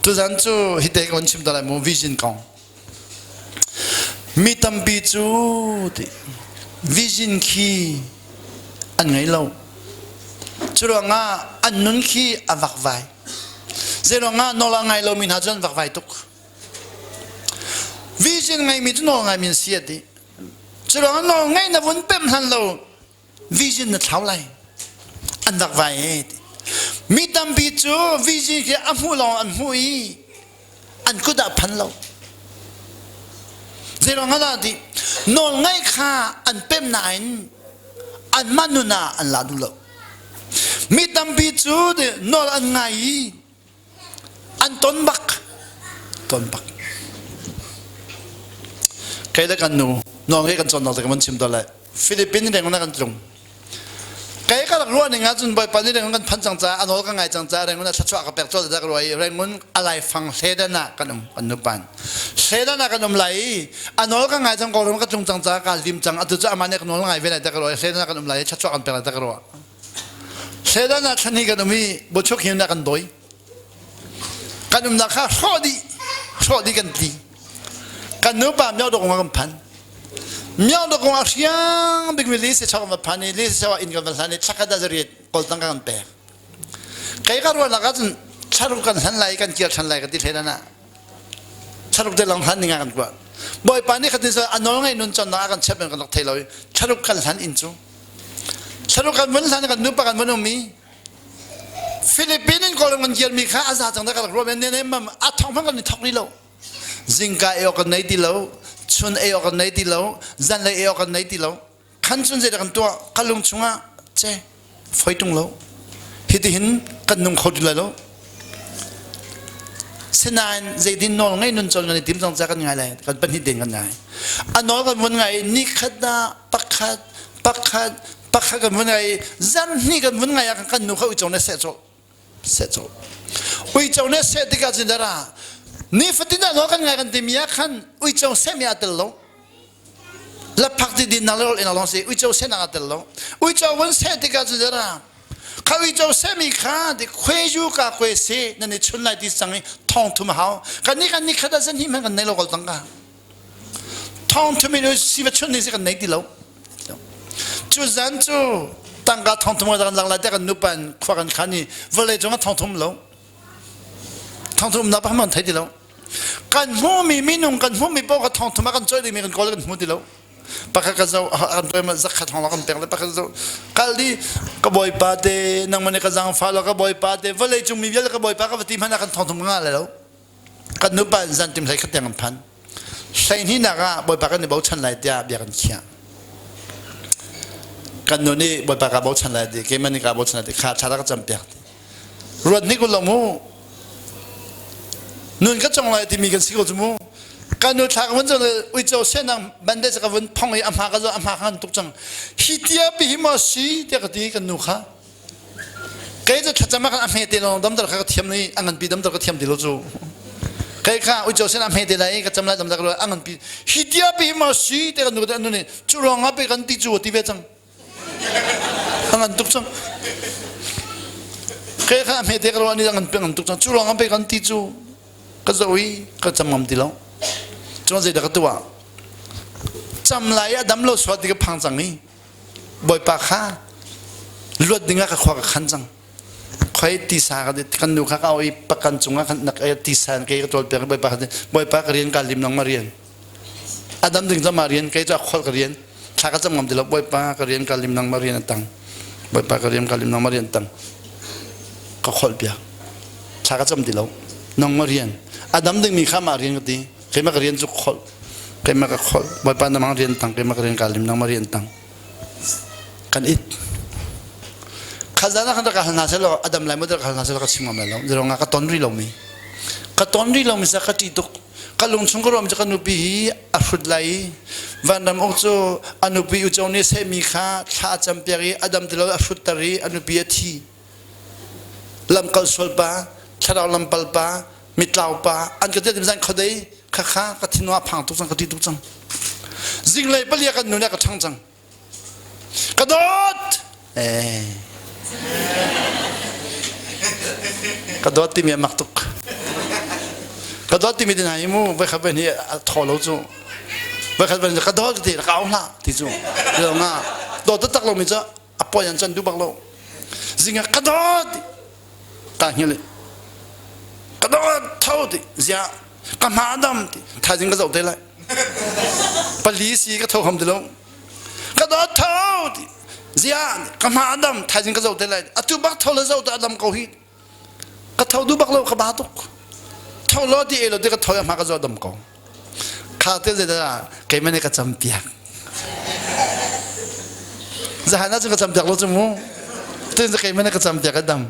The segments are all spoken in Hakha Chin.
Tuzan cu hite ka van chim ta lai mu vision kong. Mi tampi cu ti vision khi an ngei lo. Cu ruangah an nun khi a vakvai. Zei ruangah nawl a ngai lomi hna cu an vakvai tuk. Vision ngeimi cu nawl ngaimi an si a ti. Cu ruangah nawl ngeih na vun pemh hlan lo vision na thlau lai an rak vai e mi tampi cu vision khi a hmuh lawng an hmuh i an kut ah phan lo zeiruang ah ti nawl ngaih kha an pem nain anmah nun ah an la duh lo mi tampi cu nawl an ngai i An ton bak. Ton bak. Kei le kan nu nawl ngeih kan cawnnak te kan van chim ta lai. Philippine reng na kan tlung. Kei ka rak ruah ning ahcun Bawipa nih Rangoon kan phan cang caah a nawl ka ngai cang caah Rangoon ah thluachuah ka pek colh ta ka ruah i Rangoon a laifang hledan ah kan um kan nu pan. Hledan ah kan um lai i a nawl ka ngai cang Kawlram ka tlung cang caah kaa lim cang atu cu amah nih ka nawl ngai ve lai ta ka ruah i hledan ah kan um lai i thluachuah kan pek lai ta ka ruah. Hledan ah thlan hi kan um i Bochuk hin kan dawi. Kan umnak kha hrawh dih, hrawh dih kan tli. Kan nupa Myaudok kan phan. Myaudok ah hriang bik mi li se chok va phan i li se chok inn kan va hlan i thlakhat ah zariat kawltang kan pek. Kai ka ruahnak ahcun thlaruk kan hlan lai kan kir than lai ka ti hledan ah thlaruk te long hlan ning ah kan kuah. Bawipa nih khatin a nawl ngei nun chonnak a kan chep kan rak thei lo i thlaruk kan hlan inn cu Thlaruk kan vun hlan kan nupa kan vun um i Philippine in Kawlram kan kirmi kha a za cang da ka rak ruah men ne mam a thong hmang kan i thok rih lo. Zingka ei awk kan nei ti lo, chun ei awk kan nei ti lo, zanlei ei awk kan nei ti lo. Khan chun zeidah kan tuah ka lung chungah ce foi tung lo. Hitihin kan nung kho ti lai lo. Sinain zeitin nawl ngei nun cawn kan i tim cang ca kan ngai lai kan pahnih den kan ngai. A nawl kan vun ngai ni khat ah pakhat pakhat pakhat kan vun ngai zan hnih kan vun ngai ah kan nu kha uico ne seh cawh seh cawh uico ne seh tikah cun dara ni fatin ah nawl kan ngai kan timi ah khan uico seh mi aa tel lo laphak ti din nak le rawlin lawng si uico seh nak aa tel lo uico vun seh tikah cun dara kha uico sehmi kha ti khueju ka kue se nan i chun lai ti cang i thong thum hau kan ni kan ni khat ah zan hi hmanh kan nei lo kol tang ka thong thum in si va chun ni si kan nei ti lo cu zan cu tangka thong thum kan lang lai te kan nupan khua kan khan i vawlei cung ah thong thum lo thong thum na pa man thei ti lo kan hmuhmi minung kan hmuhmi paoh kha thong thum ah kan choi dingmi kan kawl kan hmu ti lo pakhat ka zo an tuai ma zakhat hong kan pek le pakhat zo kal di ka bawipa te nangmah nih ka zangfa lo ka bawipa te vawlei cung mi vialte ka bawipa ka va ti hmanh ah kan thong thum nga le lo kan nupa in zan tim hlei khat tiang kan phan hlei hnih nak ah bawipa kan i bochan lai tiah bia kan khiah kan nu nih bawipa ka bochan lai ti keimah nih ka bochan lai ti kha thla ka cam piak ti ruat hnik u mu nun ka cong lai timi kan si ko cu mu kan nu thla ka vun cong uico senang bandage ka vun phong i a hma ka zo a hma khan tuk cang hi tia pi hi maw si tiah ka ti kan nu kha kei cu thlacam ah khan a hme te lawng damdar kha ka thiam ni a ngan pi damdar ka thiam ti lo cu kei kha uico sen a hme te lai ka cam lai damdar ka lo a ngan pi hi tia pi hi maw si tiah kan nu ka nu nih cu ruang ah pe kan ti cu ti ve cang A ngan tuk cang. Ke kha hme te ka ruah ni ngan ngan tuk cang. Cu ruang pe kan ti cu ka zo i ka cam ngam ti lo. Cun zeidah ka tuah? Cam lai ah dam lo suat ti ka phang cang i Bawipa kha luat ding ah ka khua ka khan cang. Khoi tisa ka kan nu kha ka au i pakan cungah khan nak tisa in ke ka tawl piak Bawipa kha Bawipa ka rian ka lim nang ma rian. A dam ding cama rian kei cu a khol ka rian thla ka cam ngam ti lo bawipa ka rian ka lim nang ma rian a tang bawipa ka rian ka lim nang ma rian tang ka khol piak thla ka cam ti lo nang ma rian a dam ding mi kha ma rian ka ti keimah ka rian cu khol keimah ka khol bawipa na mang rian tang keimah ka rian ka lim nang ma rian tang kan it khazana kan rak hal hna selo adam lai mo rak hal hna selo ka chim ngam lai lo zerong ka ton ri lo mi ka ton ri lo mi sa ka ti tuk ka lungchung ka ruam cu ka nupi hi a hrut lai i vanram uk cu a nupi uco nih sehmi kha thla a campiak i a dam ti lo a hrutter i a nupi a thi lamkal sual pa thlarau lampal pa mitlau pa an ka tiat zan khodei kha kha ka thinua phang tuk cang ka ti tuk cang zinglei palia kan nu nih ka ṭhang cang Ka dawt! Eh. Ka dawt timi a mak tuk. Ka dawt timi ti hna hi mu voi khat voi hnih a thaw lo cu. Voi khat voi hnih ka dawt ti ka au hlah ti cu. Ti lo nga dawt taktak lomi cu a poi an can duh bak lo. Zing ah ka dawt ka hngil ka dawt tho ti zia ka hma dam ti thaizing ka zoh te lai. Pali si ka tho ham ti lo. Ka dawt tho ti zia ka hma dam thaizing ka zoh te lai. Atu bak tho le zoh te a dam ko hi. Ka tho duh bak lo ka ba tuk. Tho lo ti e lo ti ka tho hma ka zo dam ko. Kha te zei dah keimah nih ka cam piak. Zahan ah cun ka cam piak lo cu mu. Tun keimah nih ka cam piak ka dam.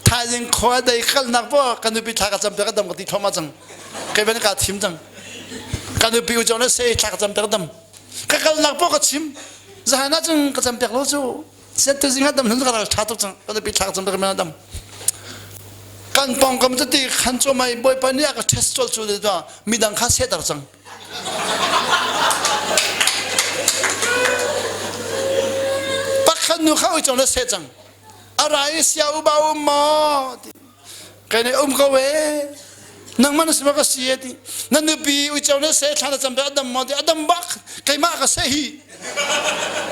Thaizing khua dei kalnak po ka nupi thla ka cam piak ka dam ka ti thoma cang. Keimah nih ka thim cang. Ka nupi u cong le sei thla ka cam piak ka dam. Ka kalnak po ka chim. Zahan ah cun ka cam piak lo cu. Set tu zing dam hun ka ral tha tuk cang kan pi thlak cang ka dam kan pongkam cu ti khan cu mai bawipa nih a ka test col cu le midang kha seter cang pakhat nu kha ui cong le se cang a rai sia u ba um maw kai ne um ko e nangmah na sima ka si e ti na nupi uico na se thla na cam piak adam maw ti adam bak keimah ka se hi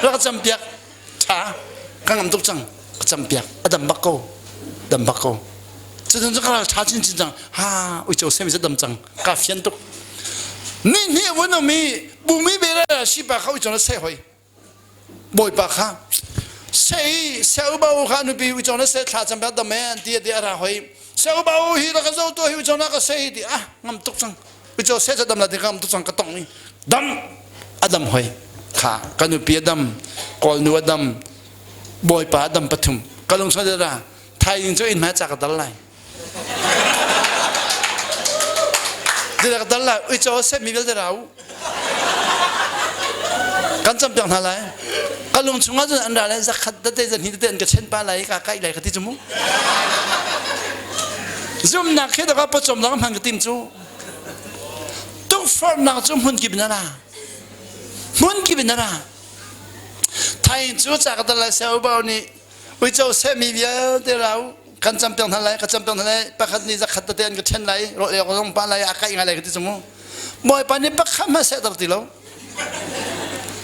ra ka cam piak tha ka ngam tuk cang ka cam piak adam bak ko dam bak ko cucun cu ka ral tha chin chin cang ha uico se mi dam cang ka fian tuk ni hnih vun um i bumi bere si pa kha uico na se hoi Bawipa kha sei seu kha nupi uico na se thla cam dam e an ti ti a ra hoi seu hi ra ka zo to hi uico na ka sei ti ah ngam tuk cang uico se cha dam la ti ngam tuk cang ka tong ni dam adam hoi kha ka nupi adam kawl nu adam bawipa adam pathum ka lung sa ra thai in cu in ma cha ka dal lai Dil dal lai uico se mi vialte rau kan cam piak hna lai ka lung chungah cun an ra lai zakhat tete zan hi tete an ka chen pa lai ka kai lai ka ti cu mu zumnak khi da ka pawcawm lang hman ka tim cu tukforhnak cu hmun kip in a ra hmun kip in a ra thaing cu ca ka dal lai se ubau nih Uico sehmi vialte rau kan campiak hna lai ka campiak hna lai pakhat nih zakhat tete an ka ṭhen lai rawl ei awk zong pa lai a kaih ngai lai ka ti cu mu Bawipa nih pakhat hmanh sehter ti lo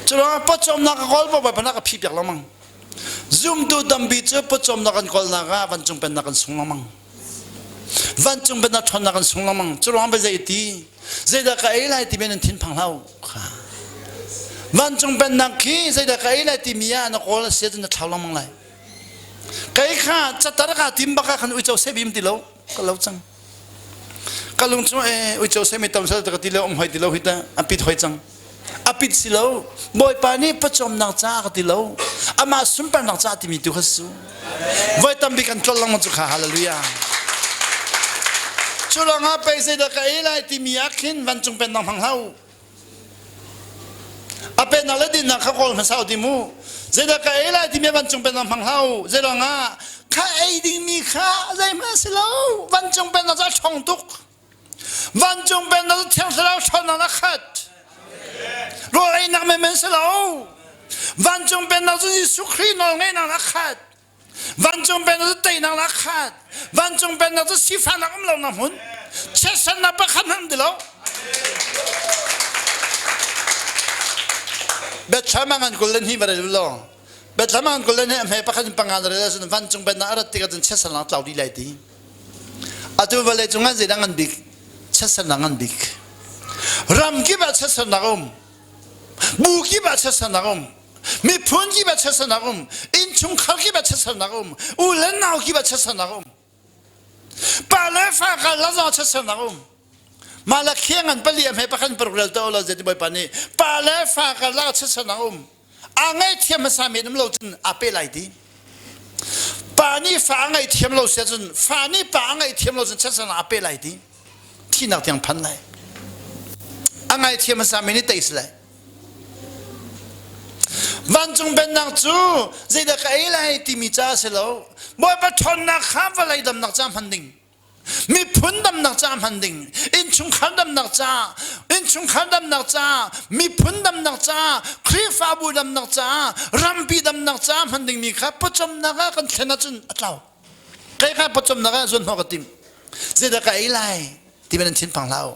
cu ruangah pawcawmnak ka kawl Bawipa nih a ka phih piak lengmang zumtu tampi cu pawcawmnak kan kawlnak ah vancung pennak kan sung lengmang vancung pennak ṭhawnnak kan sung lengmang cu ruangah zei ti zeidah ka ei lai timi nan thinphang hlah u vancung pennak khi zeidah ka ei lai timi ah na kawl a si ahcun na thlau lengmang lai kei kha catar ka tim bak ah khan uico sebim ti lo ka lo cang ka lung chung e uico semi tam sal ka ti lo um hoi ti lo hi ta a pit hoi cang a pit si lo bawipa nih pawcawmnak ca ka ti lo amah sunparnak ca timi tu kha su voi tampi kan tlol lengmang cu kha hallelujah cu lawngah pei zeidah ka ei lai timi ah khin vancung pennak hmang hlah u a pennak le dinnak kha kawl hmasa u ti mu zeidah ka ei lai timi vancung pennak hmang hlah u zeiruangah kha ei dingmi kha zeihmanh si lo vancung pennak cu a ṭhawng tuk Vancung pennak cu Thiang Thlarau ṭhawnnak a khat. Rawl einak menmen si lo. Vancung pennak cu Jesuh Khrih nawlngeihnak a khat. Vancung pennak cu teinak a khat. Vancung pennak cu sifahnak um lonak hmun. Chiatsannak pakhat hmanh ti lo. Bethlehem ah ngan 22 va rel law Bethlehem ah ngan 22 a hme pakhat in panga na rel ahcun vancung pennak a rat tikah cun chiatsannak tlau dih lai ti. Atu vawlei cungah zeidah ngan bik? Chiatsernak ngan bik. Ram kip ah chiatsernak a um. Bu kip ah chiatsernak a um. Miphun kip ah chiatsernak a um. Innchungkhar kip ah chiatsernak a um. U le nau kip ah chiatsernak a um. Pa le fa karlak zong ah chiatsernak a um. Mah le khiang an pali a hme pakhat paruk rel to lo zeiti bawipa nih pa le fa karlak ah chiatsernak a um. A ngaihthiam hmasa men um lo cun aa pe lai ti. Pa nih fa a ngaihthiam lo si ahcun fa nih pa a ngaihthiam lo cun chiatsernak aa pe lai ti. Thihnak tiang phan lai. A ngaihthiam hmasa mi nih tei si lai. Vancung pennak cu zeidah ka ei lai timi ca a si lo. Bawipa ṭhawnnak kha vawlei damnak ca hman ding. Miphun damnak ca hman ding, innchungkhar damnak ca, innchungkhar damnak ca, miphun damnak ca, Khrihfabu damnak ca, rampi damnak ca hman dingmi kha pawcawmnak ah kan thlen ahcun a tlau. Kai kha pawcawmnak ah zuan hnawh ka tim. Zeidah ka ei lai? Ti men nan thin phang hlah u.